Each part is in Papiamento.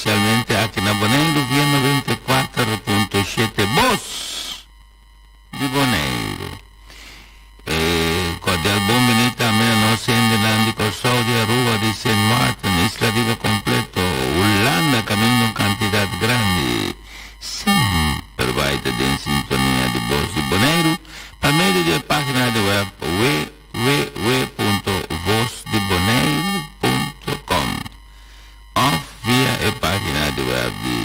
Espesialmente aki na Boneiru via 94.7 Bos di Boneiru. E kordial bon biní tambe na nos hendenan di Kòrsou, di Aruba, di Sint Maarten, Isla Riba kompleto, Hulanda kaminda un kantidat grandi. Semper bai ta den sintonia di Bos di Boneiru pa medio di e página di web www.vosdiboneiru.com òf via e página di web di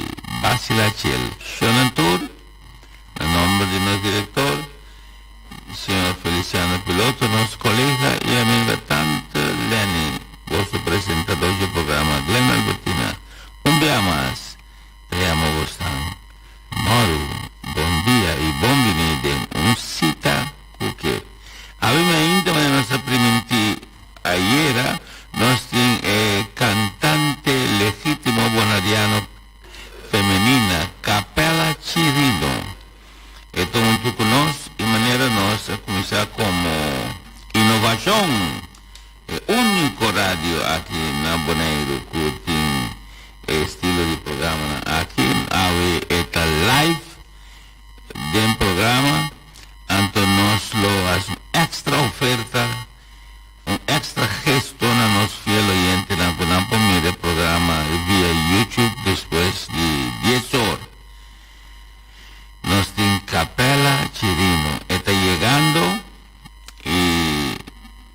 Basila Chel. Shonan tur, na nòmber di nos direktor, señor Feliciano Piloto, nos kolega i amiga Tante Lenny, boso presentador dje programa Glenn Albertina, un bia mas ta yama bosnan mòru, bon dia i bon biní den un sita ku ke. Awe mainta manera nos a primintí ayera, nos tin e kantante legítimo bonariano femenina Capella Chirino. E ta huntu ku nos i manera nos a kuminsá komo inovashon, e úniko radio aki na Boneiru ku tin e estilo di programanan aki. Awe e ta live den programa, anto nos lo hasi un èkstra oferta, un èkstra gesto na nos fiel oyentenan ku nan por mira e programa via YouTube despues di dies or. Nos tin Capella Chirino. E ta yegando y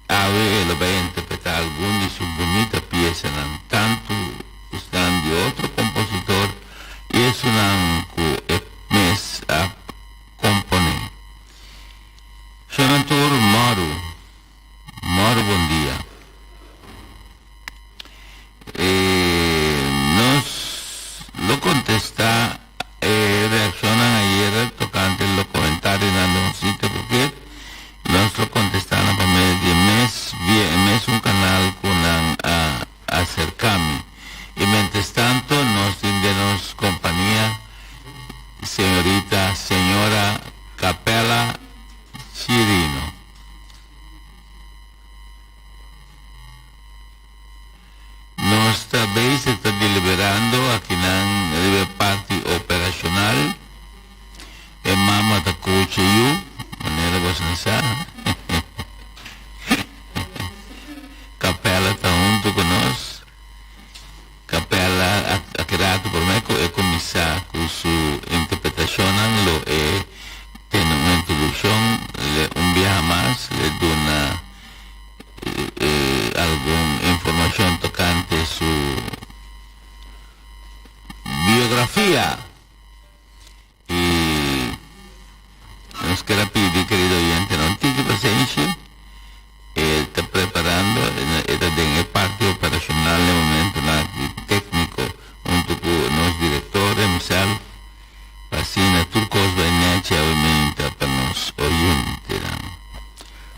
awe e lo bay interpreta algun di su bunita piesanan, tantu esnan di otro compositor y esunnan cu e mes a compone. Shonan tur moru, moru bon dia. E nos lo contesta e reaccionnan ayera tocante lo comentarionan den un sitio cu kiet. Nos lo contesta nan pa medio di e mes via e mesun canal cu nan a acerca mi. Y mientestanto nos tin den nos compania señorita señora Capella Chirino. Nos ta bezig ta deliberando akinan riba e parti operashonal. E mama ta koche yu, manera boso sa. Capella ta huntu ku nos. Capella a keda promé ku e kuminsá ku su interpretashonnan lo e tene un introdukshon, le un biaha mas le duna algun informashon tokante su biografia. I nos ker a pidi, kerido oyentenan, tiki pasenshi. E ta preparando, e ta den e parti operashonal na e momentunan aki, tékniko, huntu ku nos direktor hemself, pa asina tur kos bai nèchi awe meinta pa nos oyentenan.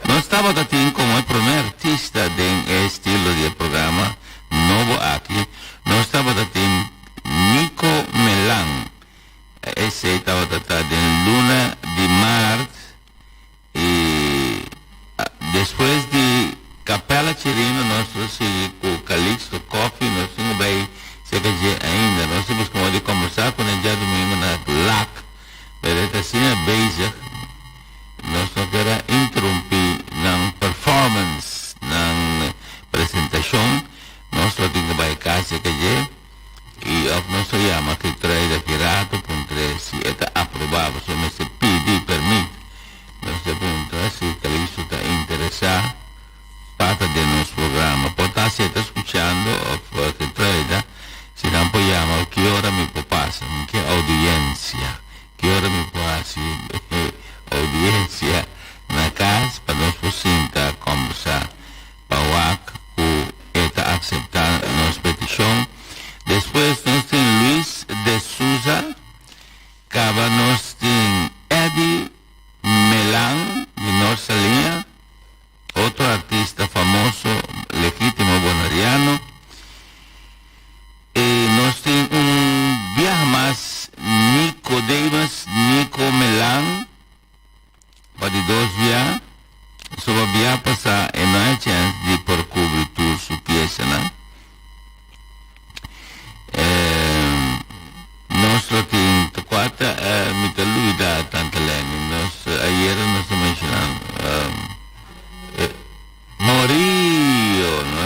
Nos tabata tin komo e promé artista den e estilo di e programa nobo aki, nos tabata tin Nico Melan. Esei tabata ta den luna di maart i despues di Capella Chirino nos lo sigui ku Calixto Coffee. Nos tin ku bai serka dje ainda. Nos ta buska modo di kombersá kuné djadumingu na Lac, pero e ta asina bezig nos no ker a interumpí nan performance, nan presentashon. Nos lo tin ku bai kas serka dje. I òf nos ta yama Gertruida ki rato puntr'é si e ta aprobá pasobra mester pidi permit. Nos ta puntra si Calixto ta interesá pa ta den nos programa. Por ta si e ta skuchando òf Gertruida si nan por yama ki ora mi por pasa, mi ke oudiensia, ki ora mi por hasi oudiensia na kas pa nos por sinta kòmbersá pa wak ku e ta akseptá nos petishon. Despues nos tin Luis de Souza, kaba nos tin Eddy Melan di Nor Saliña, otro artista famoso legítimo boneriano. I nos tin un biaha mas Nico Davis, Nico Melan. Pa di dos bia, soba bia pasá e no a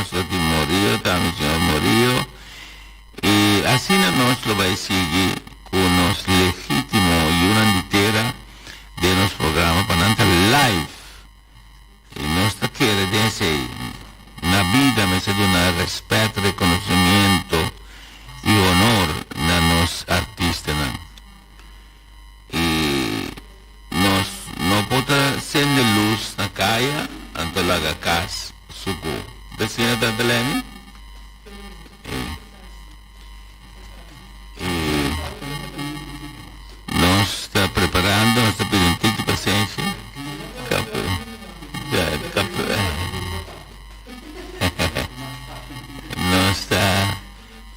Nos lo tin Morillo tambe, señor Morillo. I asina nos lo bai sigui ku nos legítimo yunan di tera den nos programa pa nan ta live. I nos ta kere den esei. Na bida mester duna rèspèt, rekonosimiento i honor na nos artistanan. I nos no por ta sende lus na kaya anto laga kas suku. Ta asina, Tante Lenny? I nos ta preparando, nos ta pidi un tiki pasenshi. Nos ta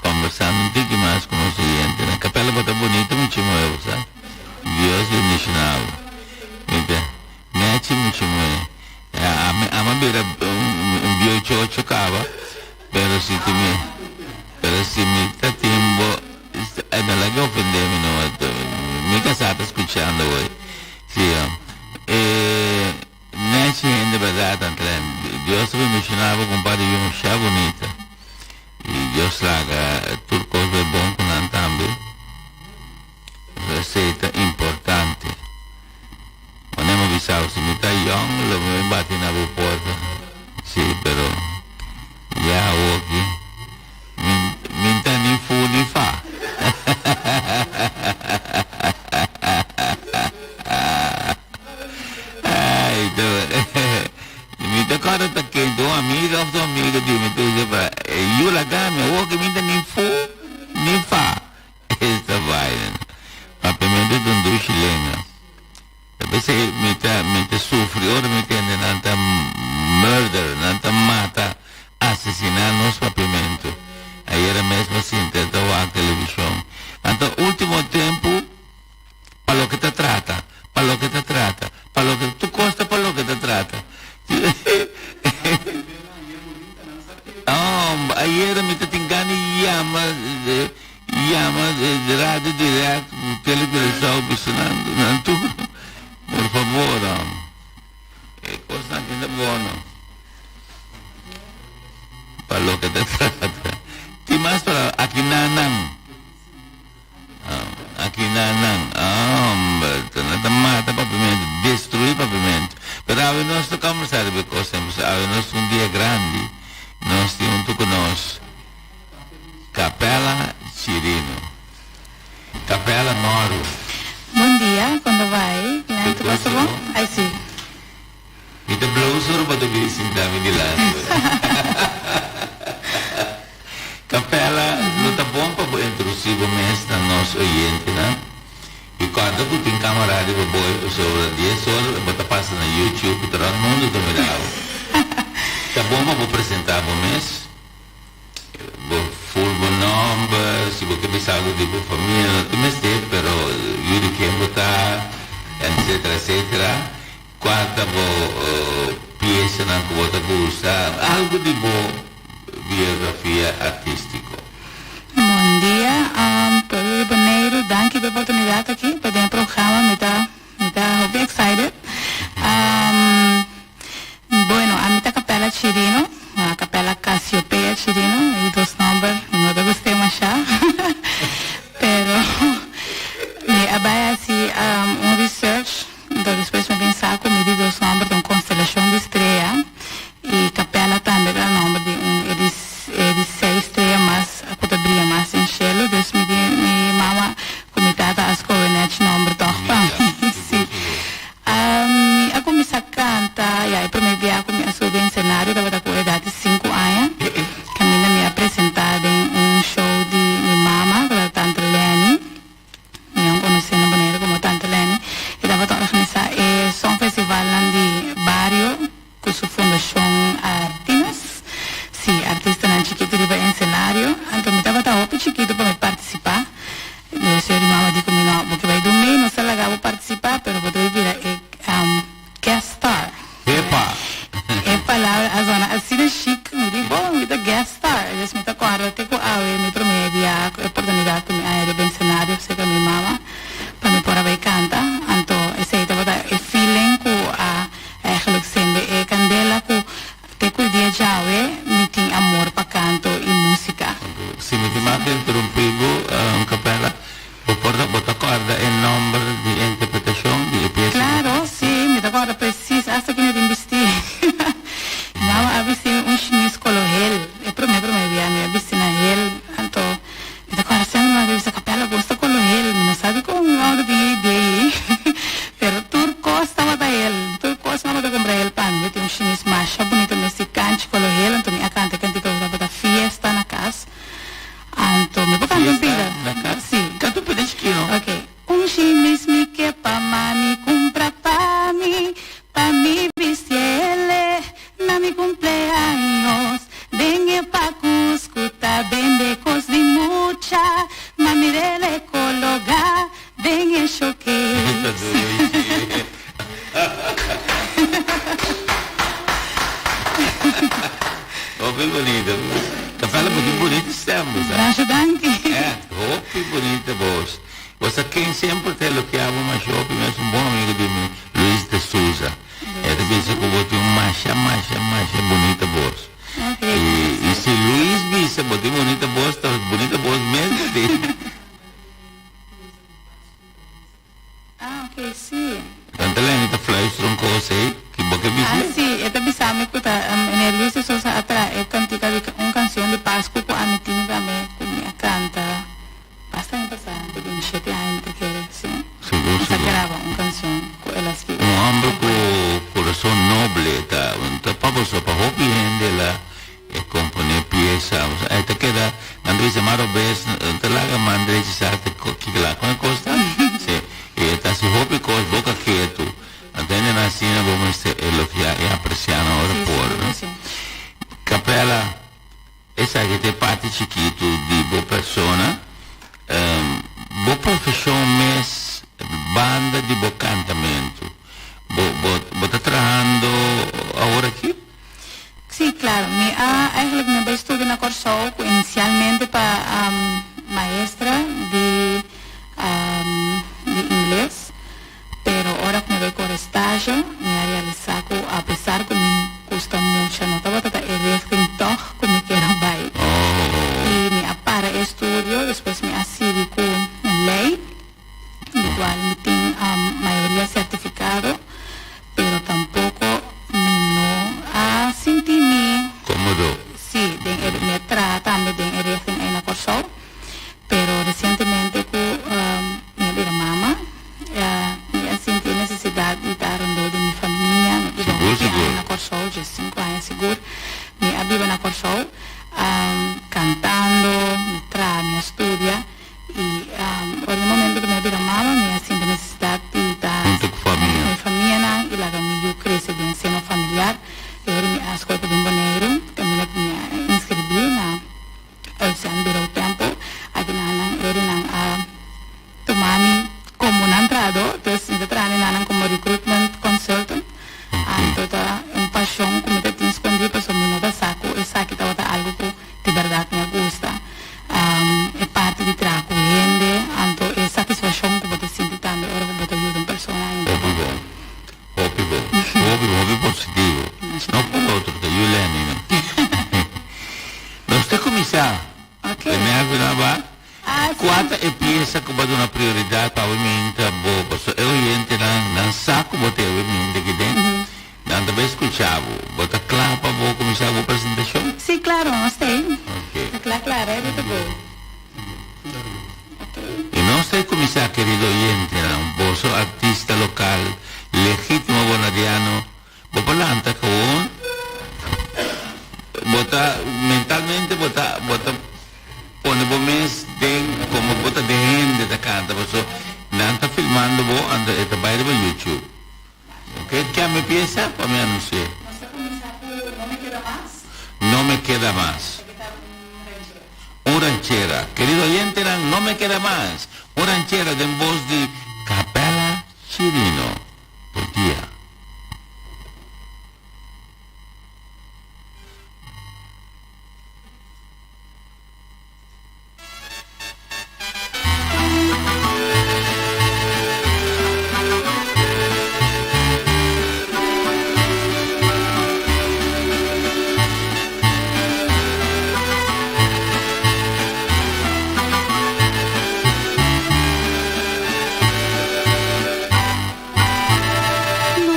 conversando un tiki mas cu nos oyentenan. Capella bo ta bonito muchi moe bo sa. Dios bendiciona bo. Mi ta nechi muchi moe. Ami a bira un bieu chocho caba. Pero si ti mi pero si mi ta tin bo no laga ofende mi no mi casá ta scuchando hoy si e nechi hende berdad Antlem Dios ta bendiciona bo cu un par di yu masha bunita y Dios laga tur cos bay bon cu nan tambe esey ta importante. Wanneer mi bisa bo si mi ta yong lo mi bati na bo porta. Si, pero ya awoki mi mi ta ni fu ni fa. Ay, mi ta corda ta kende un amiga of un amigo di mi ta bisa pa yu laga mi awoki mi ta ni fu ni fa. Esta vaina. Papiamentu ta un dushi lenga. Ta p'esei mi ta mi ta sufri ora mi tende nan ta murder, nan ta mata, asesiná nos papiamentu. Ayera mes mi a sinta ta wak televishon. Anto ultimo tempu pa loke ta trata, pa loke ta trata, pa loke tur kos ta pa loke ta trata. Oh, ayera mi ta tin gana di yama yama radio direct Tele Curaçao bisa nan nan tur por favor e kosnan aki ta bono pa loke ta trata. Tin mas palabra aki nan. Aki na nan, homber, ta nan ta mata papimentu, destrui papimentu. Pero awe nos ta combersa riba e cosnan, pasobra awe nos ta un dia grandi, nos tin hunto cu nos Capella Chirino. Capella Moro. Bon dia, con ta bai? Len, ta pasa bon? Ai si. Mi ta blow suru pa ta bini sinta mi dilanti. Capella, lo ta bon pa bo introduci bo mes na nos oyentenan. Y corda cu tin camera riba bo pasobra dies or bo ta pasa na YouTube y ta rond mundo ta mira bo. Ta bon pa bo presenta bo mes, bo full bo nomber, si bo ke bisa algo di bo familia no ta mester pero yu di ken bo ta, etcetera etcetera. Cua ta bo piesanan cu bo ta gusta, algo di bo biografia artístiko. Bon dia pueblo di Boneiru, danki pa e oportunidat aki pa den e programa, mi ta mi ta hopi excited. Bueno, ami ta Capella Chirino, Capella Casiopea Chirino, e dos nomber mi no ta gust'é mashá, pero mi a bai hasi un research, anto despues mi a bin sa ku mi di dos nomber ta un konstelashon di strea. I Capella tambe ta nomber di un e di e di seis strea mas ku ta bria mas den shelu. Dus mi di mi mama ku mi tata a skohe nèchi nomber tòg pa mi. Sí. a bisti un shimis kolo hel. E promé promé bia mi a bisti na hel. Anto mi ta kòrda semper mi a bisa Kapèla bos ta kolo hel. Mi no sabi kon mi mama ta tin e idea ei. Pero tur kos tabata hel. Tur kos mama ta kumpra hel pa mi. Mi tin un shimis masha bunito mes di kanchi kolo hel. Anto mi a kanta e kantika ku tabata fiesta na kas. Anto mi por kanta un pida. Fiesta na kas? Si. Kanta un pida chikino. Ok. Un shimis mi ke pa mami kumpra pa mi, pa mi bistiele na mi kumpleaños. Den e pakus ku ta bende kos di mucha, ma mirele kologa den e showcase. Hopi bonito. Capella bo tin bonito stem, bo sa. Danki, danki. Echt, hopi bonita bos. Bo sa ken semper ta elogia bo masha hopi mes un bon amigo di mi, Luis de Souza. E ta bisa ku bo tin un masha, masha, masha bonita bos. I, i si Luis bisa bo tin bonita bos, ta bonita bos mes bo tin. Ah, ok, si. Tanta Lenny ta fluister un kos ei, ki bo ke Ah, bis'é? si, e ta bisa mi ku ta meneer Luis de Sousa a traha e kantika di un kansion di Pasku ku ami tin tambe ku mi a kanta basta aña pasá, anto di un shete aña mi ta kere, si. Sigur, Nos a sigur. graba un kansion ku el a skibi. Un hòmber ku kurason noble ta, ta pa boso, pa hopi hende el a E komponé piesa, e ta keda, nan ta bisa mas robes, no ta laga man drechi sa te kiko la kon e kos ta. Si, e ta hasi hopi kos boka ketu. Anto hendenan asina bo mester elogiá i apresiá nan ora por, no? Capella, esaki ta e parti chikitu di bo persona. Bo profeshon mes banda di bo kantamentu. Bo, bo, bo ta trahando awor aki? Sí, claro. Mi a eigenlijk mi a bai studia na Kòrsou ku inisialmente pa maestra di di ingles, pero ora ku mi a bai kore stage mi a realisá ku apesar ku mi gusta mucha no tabata ta e richting tòg ku mi kier a bai. I mi a para e estudio, despues mi a sigui ku lei, di kual mi tin mayoria sertifikado. Pero tampoco mi no a sinti mi. Cómodo. Sí, den e, mi a traha tambe den e richting ei na Kòrsou. Pero recientemente cu mi a bira mama, mi a sinti e necesidad di ta rondó di mi famia. Mi a biba Sigur, hopi sigur. aña na Kòrsou, diescinco aña sigur. Mi a biba na Kòrsou, cantando, mi traha, mi a studia. I ora di momento ku mi a bira mama, mi a sinti nesesidat di ta Huntu ku famia. ku mi famianan i laga mi yu krese den seno familiar. I ora mi a skol pa bin Boneiru, kaminda ku mi a inskribí na Uitzendbureau Tempo. Aki nan nan ora nan a tuma mi komo nan trahadó, dus mi ta traha mi nan komo recruitment consultant. Anto ta un pashon ku mi ta tin skondí pasobra mi no ta sa ku esaki tabata algu ku di bèrdat mi a gusta. E parti di traha ku hende, anto e satisfakshon ku bo ta sinti tambe ora ku bo ta yuda un persona ainda. Hopi bon, hopi bon, hopi hopi positivo. No por otro ta Yuleni no. Nos ta kuminsá. Ok. E mèrkoli nan ba. Ah, si. Kua ta e piesa ku bo a duna prioridat pa awe minta bo? Pasobra e oyentenan nan sa ku bo ta e awe minta aki den. Nan ta bai skucha bo. Bo ta kla pa bo kuminsá bo presentashon? Sí, klaro, nos ta ei. Ok. Ta kla kla, ready to go. I nos ta kuminsá, kerido oyentenan, boso artista lokal legítimo bonadiano, bo por lanta gewoon, bo ta mentalmente bo ta bo ta pone bo mes den komo bo ta den hende ta kanta, paso nan ta filmando bo anto e ta bai riba YouTube. Ok, ke mi piensa pa mi anunsi'é? Nos ta kuminsá ku No me queda mas. No me queda mas. Esaki ta un ranchera. Un ranchera. Kerido oyentenan, No me queda mas. Un ranchera den bos di Capella Chirino. Bon dia. No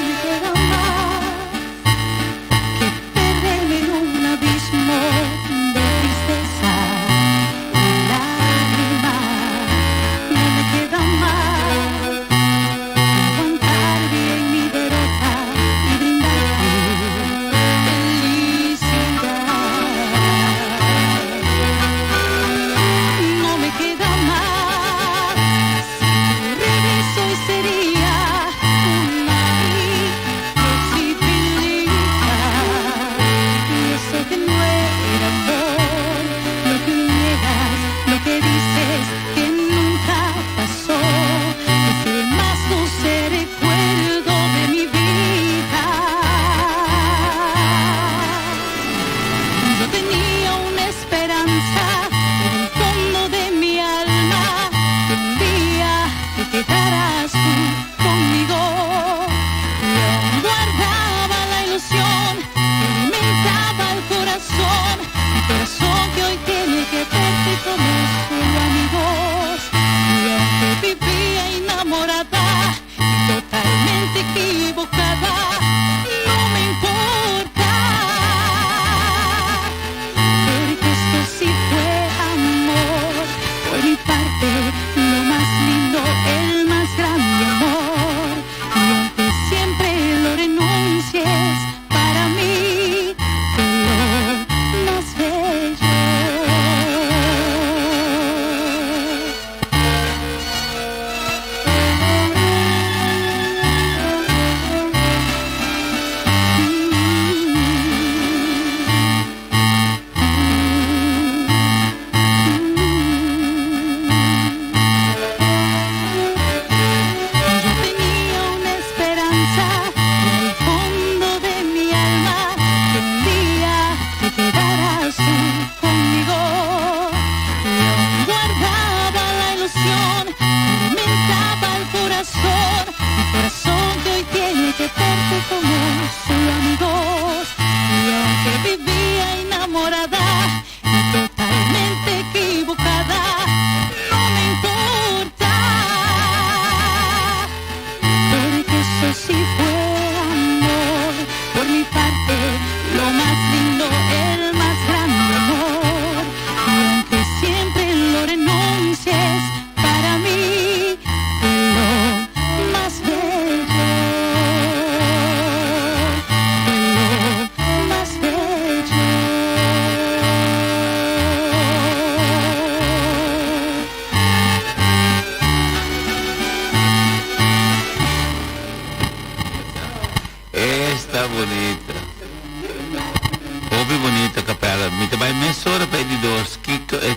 Mi ta bai mesora pa e di dos. Kiko e,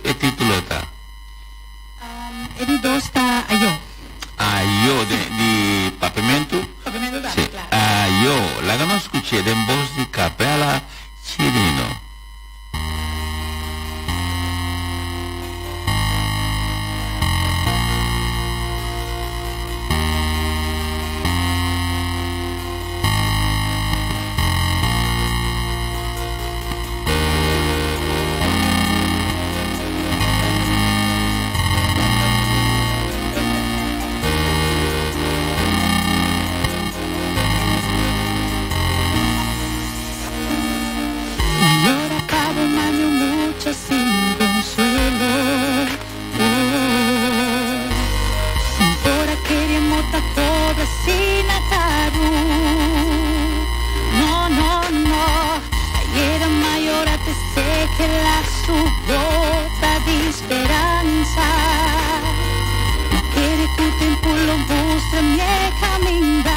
e título ta? E di dos ta Ayo. Ayo, di, di Papiamentu? Papiamentu tambe, Sí. claro. Ayo. Laga nos skuch'é den bos di Kapela Chirino. Llora pa mami mucha sin consuelo. Oh, sin por kere mota cobra sin ataru. No, no, no. Ayer mayor te sé que la su gota de esperanza. No quiere que o tempo lo mostre mi caminhar.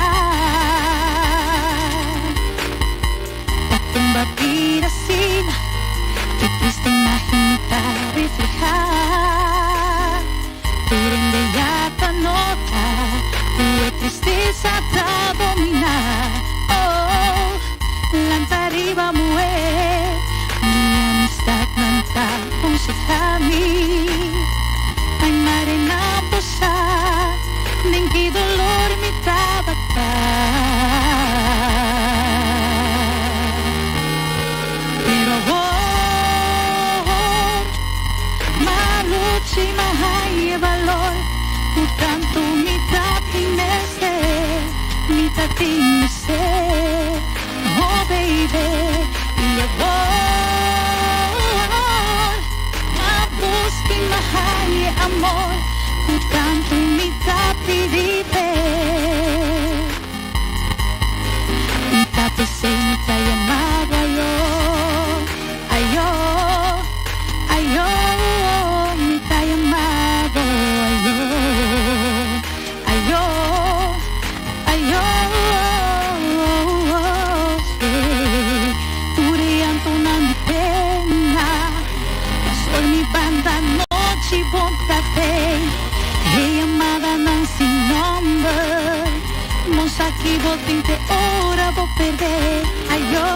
Pa combatir así, qué triste imagen ta reflehá. Pero en ella nota, tu tristeza ta dominá. Oh, lanta riba muhé, mi amistat ta konsehá mi. Ay mare na posa, den ki dolor mi tabata. Pero awor, m'a lucha i m'a haña balor, ku tantu mi tatin mester, mi tatin mester, oh baby, i awor, m'a buska i m'a haña amor, ku tantu mi ta pidi p'e. I ta p'esei mi ta yama bo ayo, ayo, ayo, mi ta yama bo ayo, ayo, ayo, yeah. Tur llantonan di pena, pasó mi banda nochi bon ta tei, e yamadanan sin number, Mos aki bo tin te ora bo pèrdè, ayo.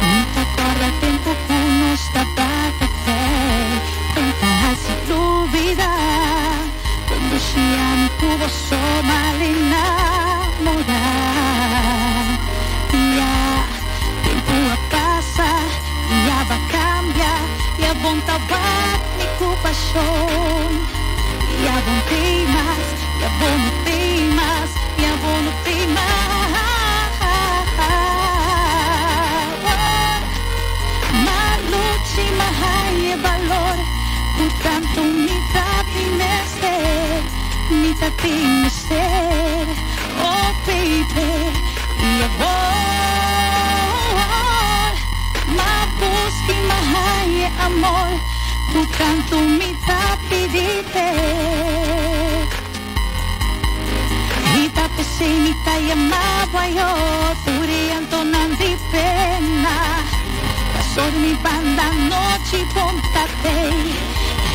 Mi ta kòrda tempu ku nos tabata fe, tanta hasi bida, Conducía mi cubo so mal enamorada. Ya tempu a pasa, ya b'a kambia, ya bo n' ta wak mi ku pashon. Ya bo n' tei mas, ya bo no tei mas, ya bo no tei mas. M'a lucha i m'a haña balor, ku tantu mi tatin mester, mi tatin mester, oh baby, i awor, m'a buska i m'a haña amor, ku tantu mi ta pidi p'e. I ta p'esei mi ta yama bo ayo, tur llantonan di pena. Pasó mi banda nochi bon ta tei,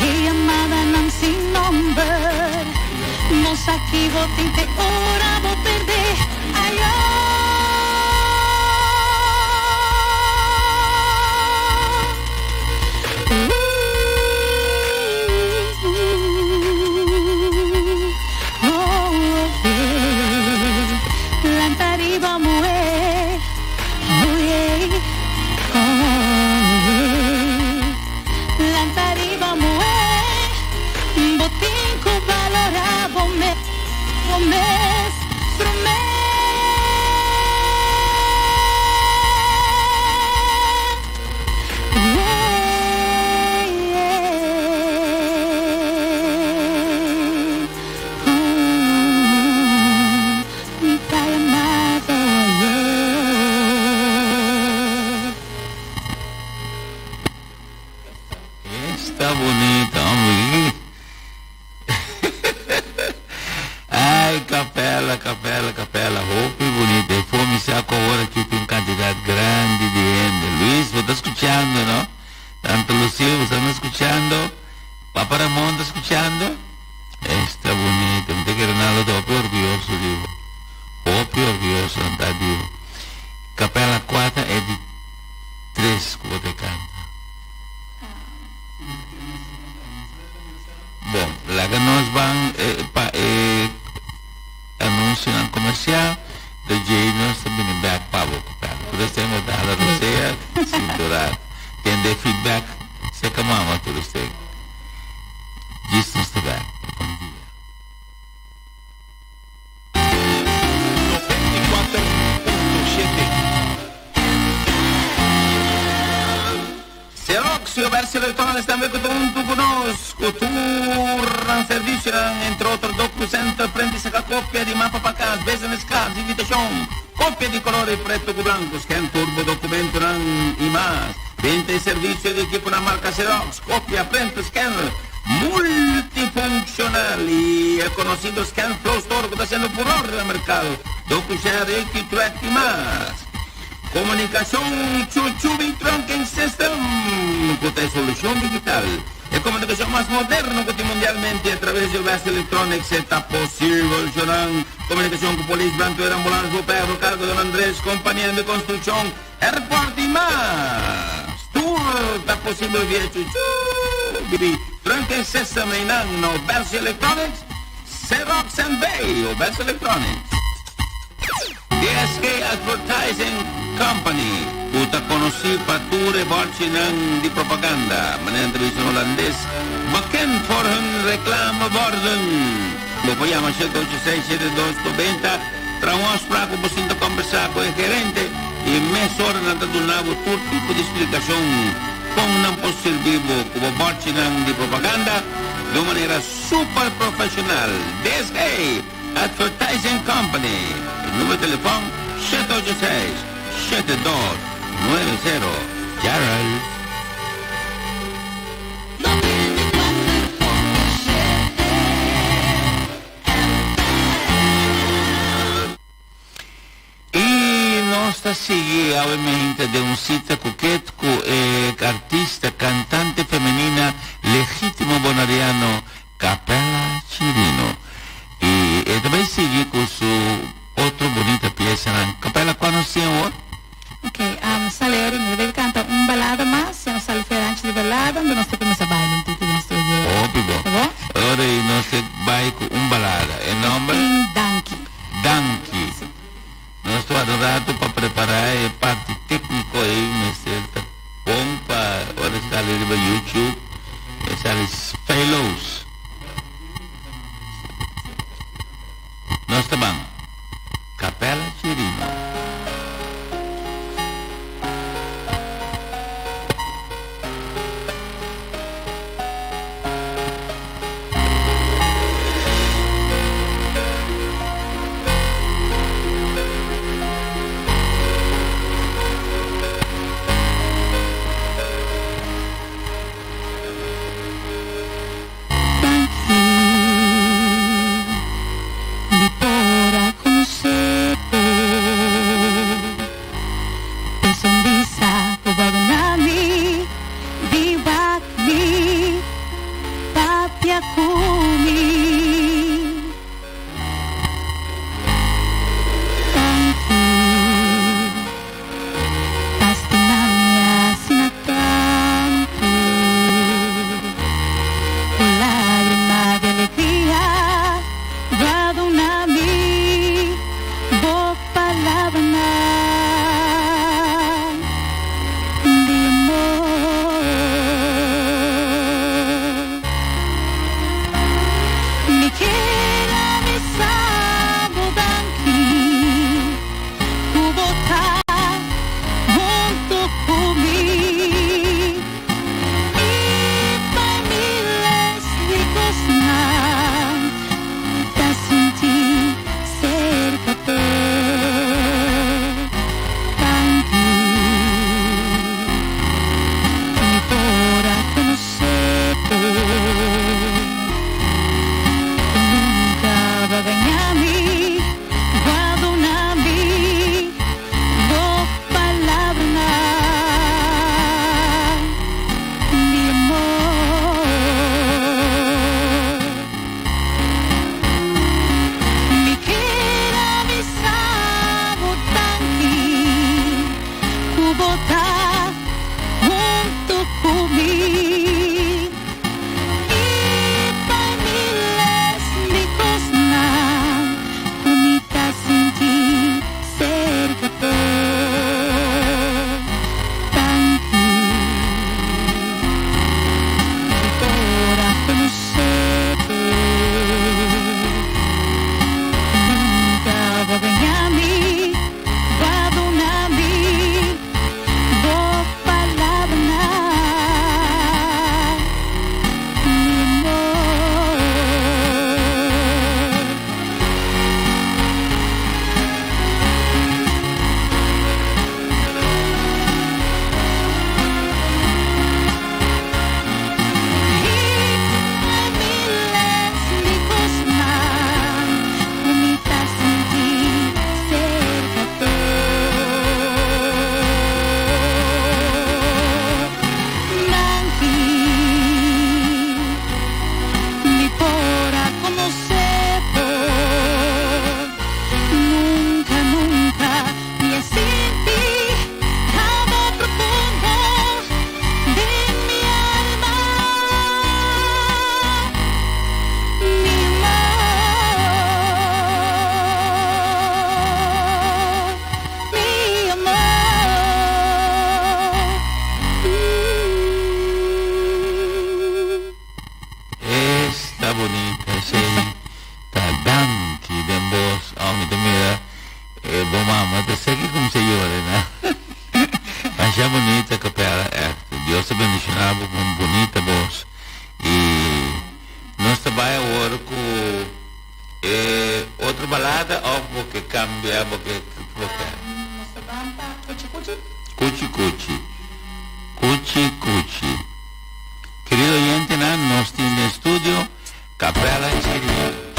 e yamadanan sin number. Nos aki bo tin te ora bo pèrdè, ayo. Oh, yeah. Lanta riba muhé, oh yeah, oh yeah. Lanta riba muhé, bo tin ku balorá bo mes, bo mes, promé. Esta bunita, hombre. Ai, Capela, Capela, Capela, hopi bunita. E for mi sa cu awor aki tin un cantidad grandi di hende. Luis, bo ta scuchando, no? Tanto Lucille, bo ta scuchando? Papa Ramon ta scuchando? Esta bunita. Mi ta kere Ronaldo ta hopi orguyoso di bo. Hopi orguyoso nan ta di bo. Capela 4 e di 3 cu bo ta canta. Bon, laga nos ban pa e anuncionan comercial, de djei nos ta bini bek pa bo Capela. Tur esei bo ta hala rosea sinturat. Tende feedback seka mama tur esei. Djis nos ta bek. Bon dia. 94.7. Xerox y Obersi Electronics tambe cu ta hunto cu nos cu tur nan servicionan, entre otro DocuCenter, prende y saca copia di mapa pa cas, business cards, invitacion, copia di color y preto cu blanco, scan tur bo documentonan y mas. Venta y servicio di equiponan marca Xerox, copia, printer, scanner multifuncional y e conocido ScanFlow Store cu ta haciendo furor den e mercado, DocuShare, AccuTrack y mas. Komunikashon Chuchubi Trunking System ku ta e solushon digital, e komunikashon mas moderno ku tin mundialmente atraves di West Electronics e ta posibel shonan komunikashon ku polis, brandweer, ambulans, boperro, kargo Don Andres, kompania di konstrukshon, airport i mas. Tur ta posibel via Chuchubi Trunking System einan na Obersi Electronics, Xerox NV, Obersi Electronics. DSK Advertising Company, ku ta konosí pa tur e bòrchinan di propaganda, manera nan ta bisa na hulandes, bekend voor hun reclameborden. Bo por yama 786 72 90, traha un afspraak ku bo sinta kòmbersá ku e gerente i mesora nan ta duna bo tur tipo di splikashon kon nan por sirbi bo ku bo bòrchinan di propaganda di un manera super profeshonal. DSK! Advertising Company, numero di telefòn 786 7290. Gerald. I nos ta sigui awe meinta den un sita kuket ku e artista kantante femenina Legítimo Bonariano Capella Chirino y e ta bay sigui cu su otro bunita piesanan. Capella cua nos tin awor? Ok, sali ora mi ta bay canta un balada mas, ya nos sali for e rancho di balada, anto nos ta cuminsa baila un tiki den studio. Hopi bon. Ta bon? Ora y nos ta bay cu un balada. E nomber? Tin Danki. Danki. Si. Nos ta wak un rato pa prepara e parti tecnico ey mester ta bon pa ora e sali riba YouTube e sali feilloos. Nos ta ban. Capella Chirino. ku un bunita bos. I nos ta bai awor ku e otro balada òf bo ke kambia bo ke bo ke? Nos ta ban pa Kuchi Kuchi. Kuchi Kuchi. Kuchi Kuchi. Kerido oyentenan nos tin den studio Capella Chirino.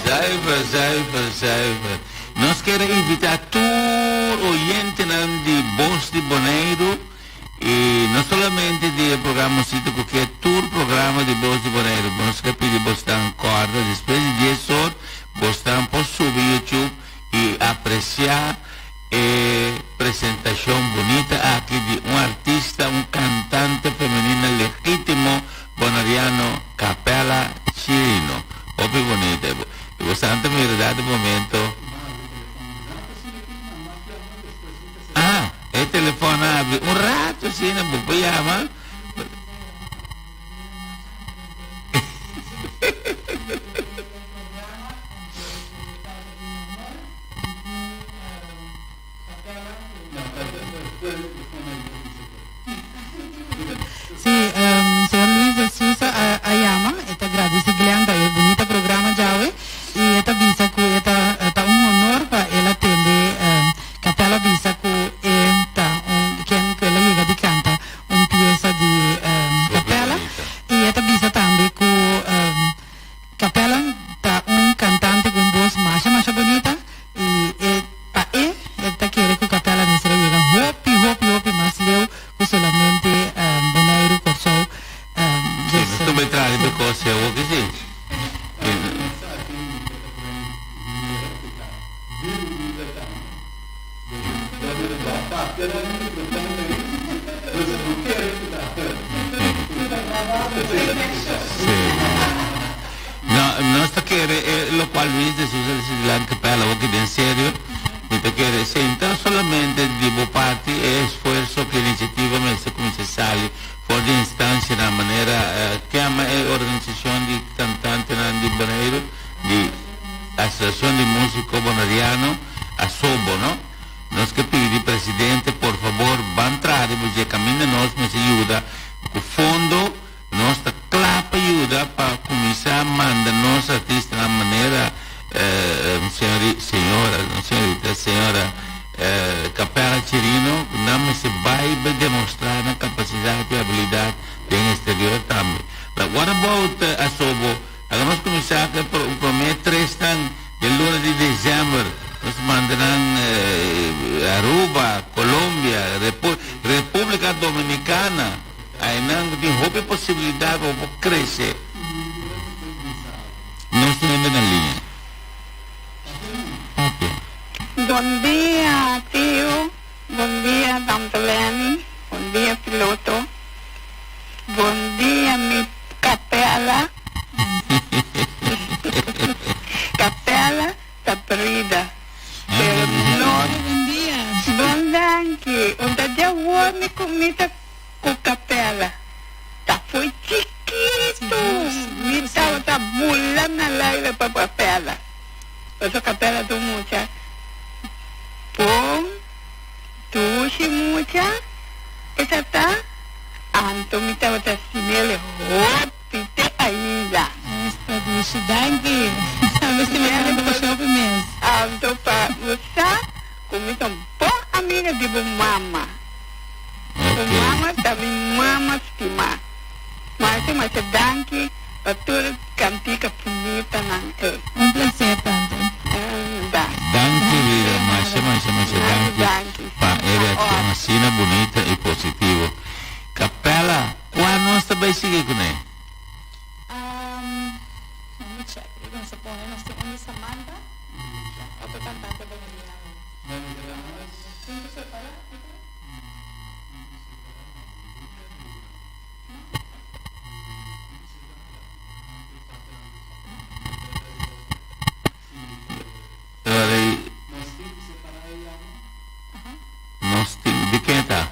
Zuiver, zuiver, zuiver. Nos kier a invita tur oyentenan di Bos di Boneiru y no solamente di e programa Osito Koket, tur programa di Bos di Boneiru. Nos ke pidi bosnan korda despues di dies or bosnan por subi YouTube y aprecia e presentacion bunita aki di un artista, un cantante femenina legitimo boneriano, Capella. Hopi bunita. I bo santa mira dado momento. Ah, e telefon a habri un rato asina, bo por yama. Sí, um, señor Luis de Sousa a, a yama, e ta gradisi Glenn pa e bunita programa djawe i e ta bisa ku e ta, ta un honor pa el a tende um, Capella bisa ku e ta un ken ku el a yega di kanta un piesa di um, Capella i e ta bisa tambe ku um, Capella ta un kantante ku un bos masha masha bunita i e pa e e ta kere ku Capella mester a yega hopi hopi hopi mas leu ku solamente Boneiru, Kòrsou. Sí, nos ta bai traha riba e kos ei awor ke sí. Sí. No, nos ta kere e lokual Luis de Sousa di Sri Capella awor ke den serio. Mi ta kere sinta solamente di bo parti e esfuerso ku inisiativa mester kuminsá sali for di instansianan manera kema e organisashon di kantantenan di Boneiru, di Asosiashon di Músiko Boneriano, Asobo, no? Nos ke pidi presidente por fabor ban traha riba dje kaminda nos mester yuda ku fondo. Nos ta kla pa yuda pa kuminsá manda nos artistanan manera señora, no señorita, señora Capella Chirino, ku nan mester bai pa demostrá nan kapasidat i abilidat den exterior tambe. But what about Asobo? Laga nos kuminsá ku e promé tresnan den luna di desèmber. Nos manda nan Aruba, Colombia, República Dominicana. Einan ku tin hopi posibilidat pa bo por krese. Nos tin hende na liña. Papia. Bon dia tio, bon dia tante Lenny, bon dia piloto, bon dia mi capella, capella ta brida pero no bon danki un ta djawor mi cu mi ta Ku kapela ta fo'i chikitu mi tabata bula na laira pa kapela. Pasobra kapela ta un mucha bon, dushi mucha e ta ta, anto mi tabata stim'el hopi te ainda. Esta dushi, danki. Mi stima tambe masha hopi mes. Anto pa bo sa ku mi ta un bon amiga di bo mama. Bo mama ta mi mama stimá. Masha masha danki pa tur kantika bunitanan ei. Un placer tante. Da. Danki vida, masha masha masha danki pa e reaccion asina bunita y positivo. Capella, cua nos ta bay sigui cune? Let me check. Nos ta pone nos tin un di Samantha, otro cantante boneriano. Nos tin, di ken ta?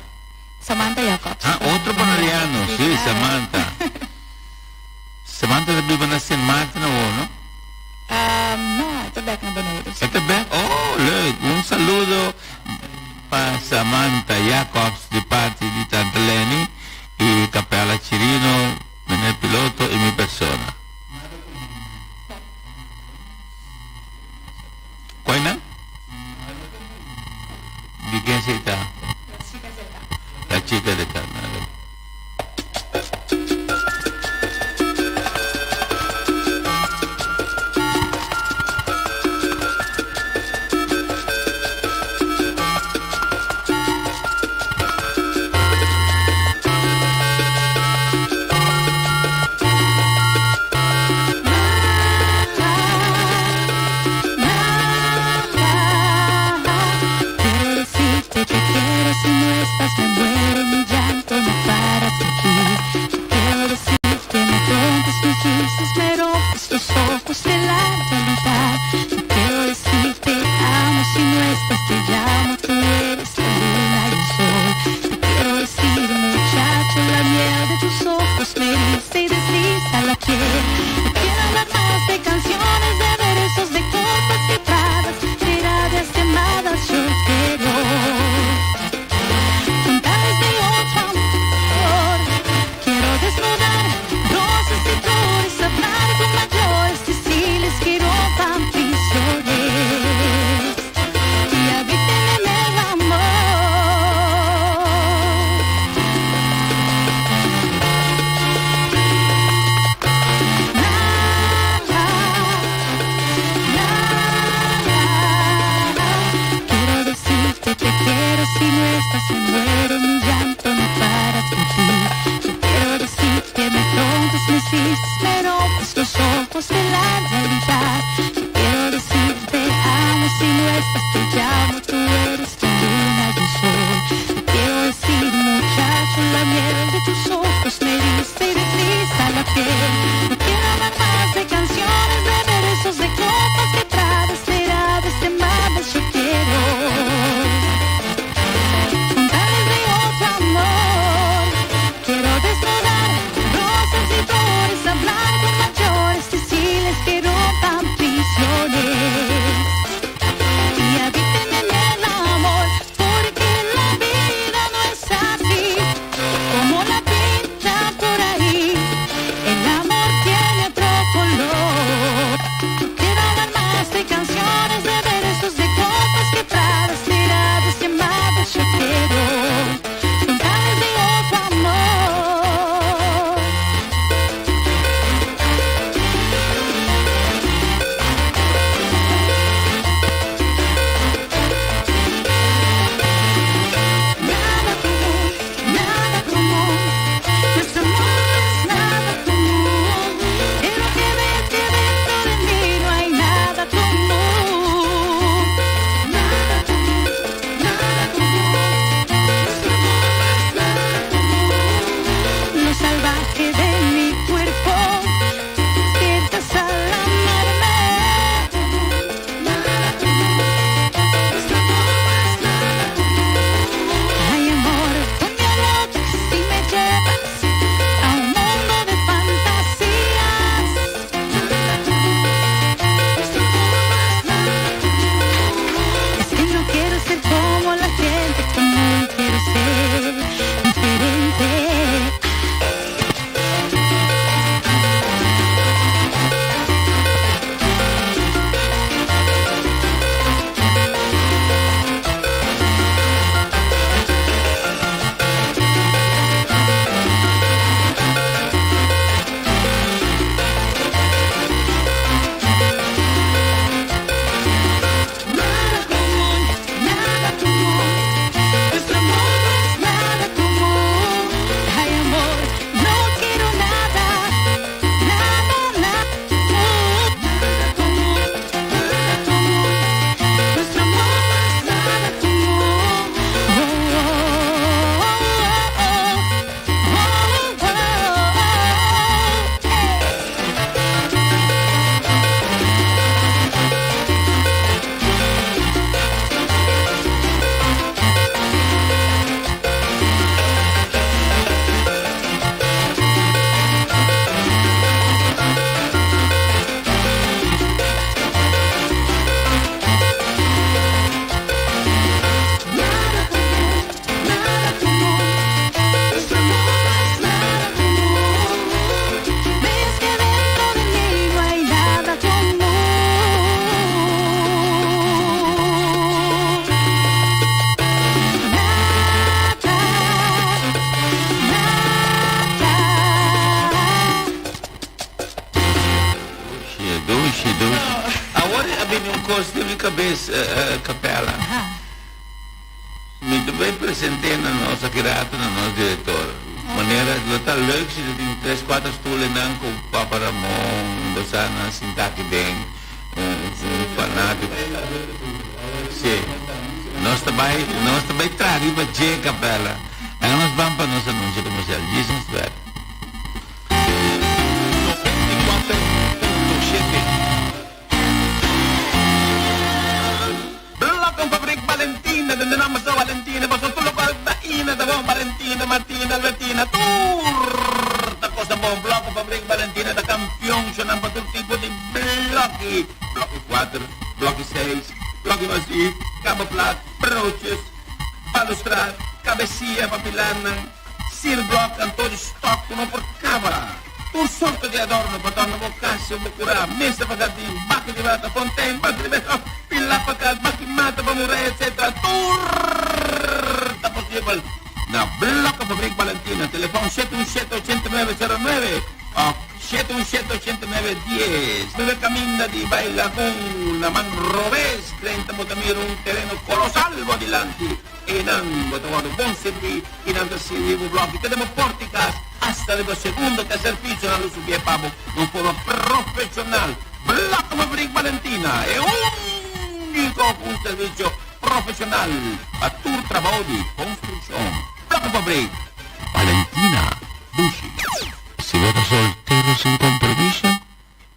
Samantha Jacobs. Ah, otro boneriano, sí, Samantha. Samantha ta biba na Sint Maarten awor, no? No, e ta bek na Boneiru. E ta bek? Oh, leuk. Un saludo pa Samantha Jacobs di parti di Tante Lenny y Capella Chirino, meneer piloto y mi persona. Cual nan? Di ken esey ta? La chica del carnaval. Quiero decirte que quiero si no estás me muero mi llanto. hiciste, me rompes los ojos de la realidad. Yo quiero decir te amo, si no estás te llamo, tú eres la luna y el sol. Te quiero decir muchacho, la miel de tus ojos me eriza y desliza la piel. No quiero hablar más de canciones, de versos, de copas quebradas, de rabia quemadas, yo quiero contarles de otro amor. Quiero desnudar rosas y flores, hablar con mayores, decirles que rompan prisiones y habiten en el amor. Nada, nada. Quiero decirte te quiero, si no estás me muero, mi llanto no para por ti. Yo quiero decir que me rompes, me hiciste, me rompes los ojos de la realidad. Yo quiero decir te amo, si no estás te llamo, tú eres mi luna y el sol. Te quiero decir muchacho, la miel de tus ojos me eriza y desliza la piel. No quiero hablar más de canciones, de versos, de copas quebradas, de rabia quemadas, yo quiero contarles de otro amor. Quiero desnudar rosas y flores, hablar con mayores, decirles que rompan prisiones y habiten en el amor, porque la vida no es así como la pintan por ahí. El amor tiene otro color. No quiero hablar más de canciones, de versos, de copas quebradas, de rabia quemadas, yo quiero contarles de otro amor. Nada común, nada común. Nuestro amor no es nada común. Quiero que veas que dentro de mí no hay nada común. Nada común, nada común. Nuestro amor no es nada común. Lo salvaje de mi cuerpo despiertas al amarme. Nada común, nuestro amor no es nada común. Ay, amor, ponme a loca si me llevas a un mundo de fantasías. Nuestro amor no es nada común. Es que no quiero ser como la gente común, quiero ser diferente. Nada común, nada común. Nuestro amor no es nada común. Ay, amor, no quiero nada, nada, nada. Nada común, nada común. Nuestro amor no es nada común. Oh, oh, oh, oh, oh, oh, oh. Nada común, nada común. Nuestro amor no es nada común. Ves que dentro de mí no hay nada común. Nada, nada. Dushi, dushi, dushi. Awor a bini un kos den mi kabes, Capella. Mi ta bai present'é na nos aki rato na nos direktor. Manera lo ta leuk si tin tres, kuater stoelnan ku Papa Ramon, Bosana sinta aki den, un fanátiko. Sí. Nos ta bai, nos ta bai traha riba dje, Capella. Anto nos ban pa nos anunsio komersial. Jesus bek. 94. Martina, Albertina, tur ta cosa bon. Blokkenfabriek Valentina ta campeon, shonan pa tur tipo di blokki. Blokki 4, blokki 6, blokki vacío, caba plat, broodjes, balustrade, cabecilla pa pilarnan, sierblok, anto di stock cu no por caba. Tur sorto di adorno pa torna bo cas o bo cura, mesa pa jardin, baki di mata, fontein, baki di beton, pila pa cas, baki mata pa muraya, etc. Tur ta posibel na Blokkenfabriek Valentina. Telefon 717 8909 of 717 8910. Riba caminda di bay Lagun na man robes drenta bo ta mira un tereno colosal bo dilanti. Einan bo ta wordo bon sirbi y nan ta sirbi bo blokki te den bo porta y cas hasta riba segundo tercer piso nan lo subi e pa bo na un forma profesional. Blokkenfabriek Valentina e unico cu un servicio profesional pa tur trabou di construccion. Blokkenfabriek Valentina Dushi. Si bo ta soltero sin compromiso,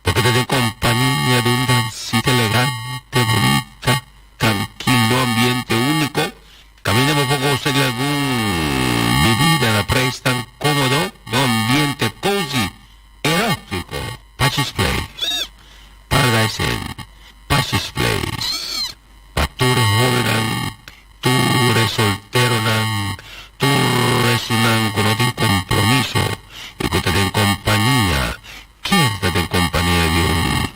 bo ke ta den compania di un dancita elegante, bonita, trankilo, ambiente úniko. Kaminda bo por gosa di algun bibida na prijs tan kómodo, den un ambiente cozy, erótico. Pachi's Place, Paradise Inn, Pachi's Place, pa tur e hóbennan, tur e solteronan, tur esunnan ku no tin kompromiso i ku ta den kompania Kier ta den kompania di un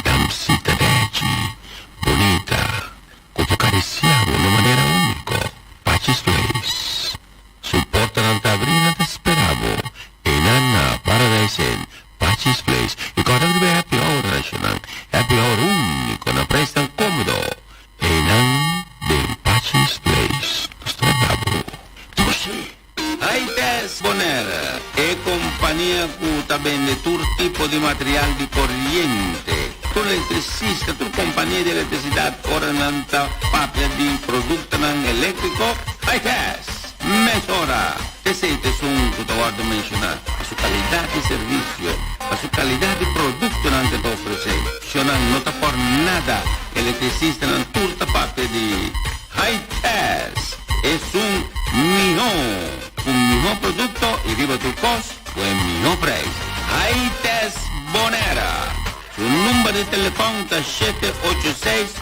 damsita dèchi, bunita, ku por karisiá bo na un manera úniko? Pachi's Place. Su portanan ta abrí i nan ta spera bo. Einan na Paradise Inn, Pachi's Place. I kòrda riba e happy hour nacional, happy hour úniko na prijs tan kómodo. Einan den Pachi's Place. Nos ta warda bo. Dushi! Hi-Test Bonaire, e kompania ku ta bende tur tipo di material di koriente. Tur elektrisista, tur kompania di elektrisidat ora nan ta papia di produktonan eléktriko, Hi-Test! Mesora! Esei ta esun ku ta wòrdu menshoná pa su kalidat di servisio, pa su kalidat di produktonan ku e ta ofresé. Shonnan no ta por nada, elektrisistanan tur ta papia di Hi-Test! Esun mihó, un mihó produkto i riba tur kos ku e mihó preis. Hi-Test Bonaire. Su number di telefòn ta 786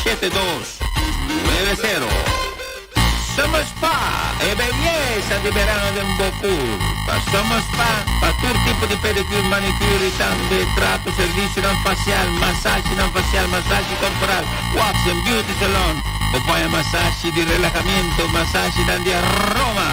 7290. Summer Spa, e beyesa di berano den bo kurpa. Summer Spa pa tur tipo di pedicure, manicure i tambe trato, servisionan fasial, masashinan fasial, masashi korporal, wax and beauty salon. Bo por haña masashi di relahamiento, masashinan di aroma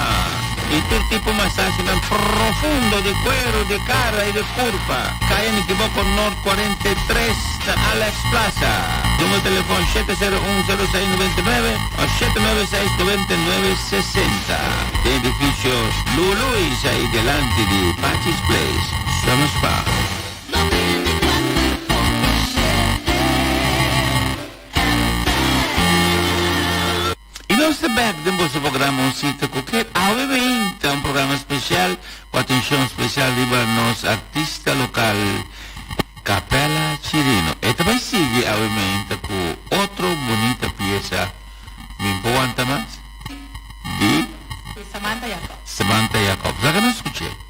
i tur tipo masashinan profundo di kueru, di kara i di kurpa. Kaya Nikiboko Nort 43 na Alex Plaza. Numero telefòn 701 06 99 òf 796 99 60. Den edifisio Luluis ei delanti di Pachi's Place, Summer Spa. I nos ta bek den boso programa Un Cita Cu Kate. Awe meinta un programa special cu atencion special riba nos artista local Capella Chirino. E ta bay sigui awe meinta cu otro bunita pieza Mi Por Wanta Mas di Samantha Jacobs. Samantha Jacobs. Laga nos scuch'e.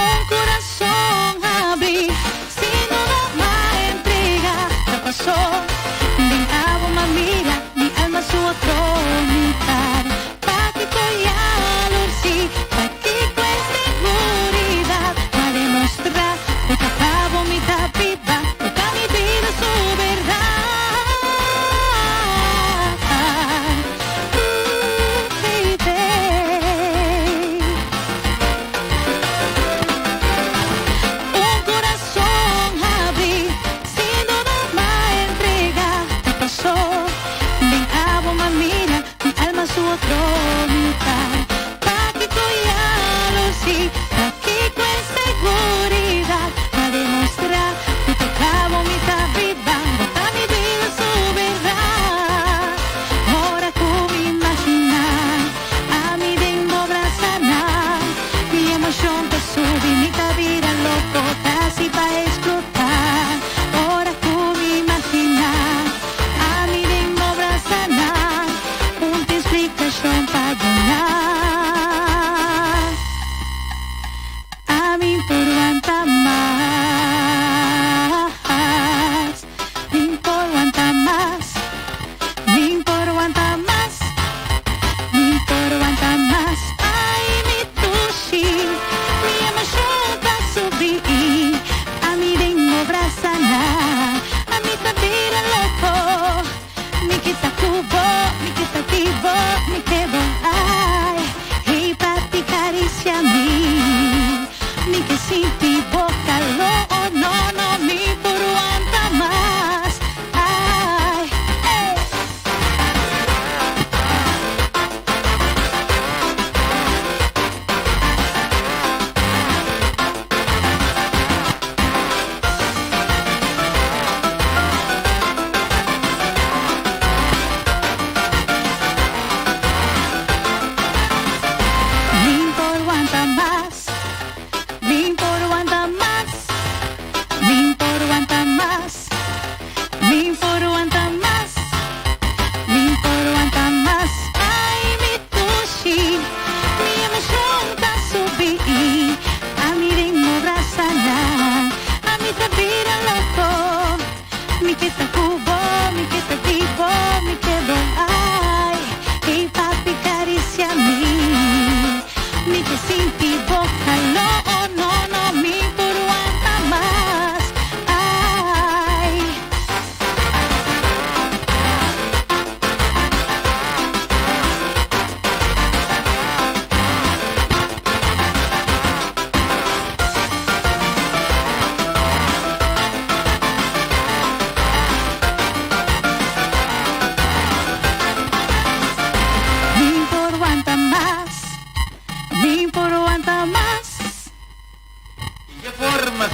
Un corazón abrí, sin duda m'a entrega, ta pasó den abo m'a mira mi alma su otro mitad. Pakiko yalursi, pakiko e seguridad, m'a demostra ku ta pa bo mi ta biba, ku ta mi bida su berdad. Ooh, baby. Un corazón abrí, sin duda m'a entrega, ta pasó den abo m'a mira mi alma su otro mitad. Pakiko yalursi, pakiko e seguridad, m'a.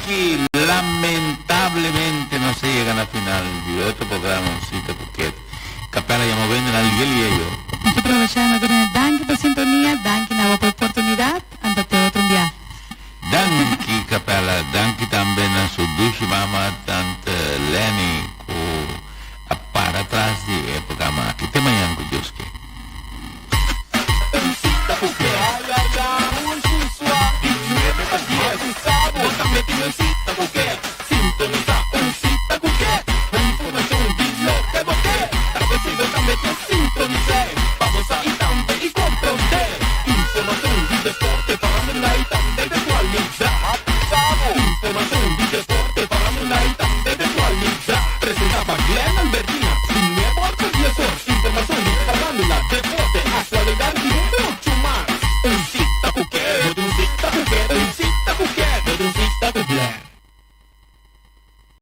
Aki lamentablemente nos a yega na final di otro programa Un Cita Cu Ket. Capella ya moviendo na Liel y ello. Nos ta provecha na duna danki pa sintonia, danki na bo pa oportunidad, anta te otro un bia. Danki Capella, danki tambe na su dushi mama tante Lenny cu a para tras di e programa aki. Te mañan cu Dios ke.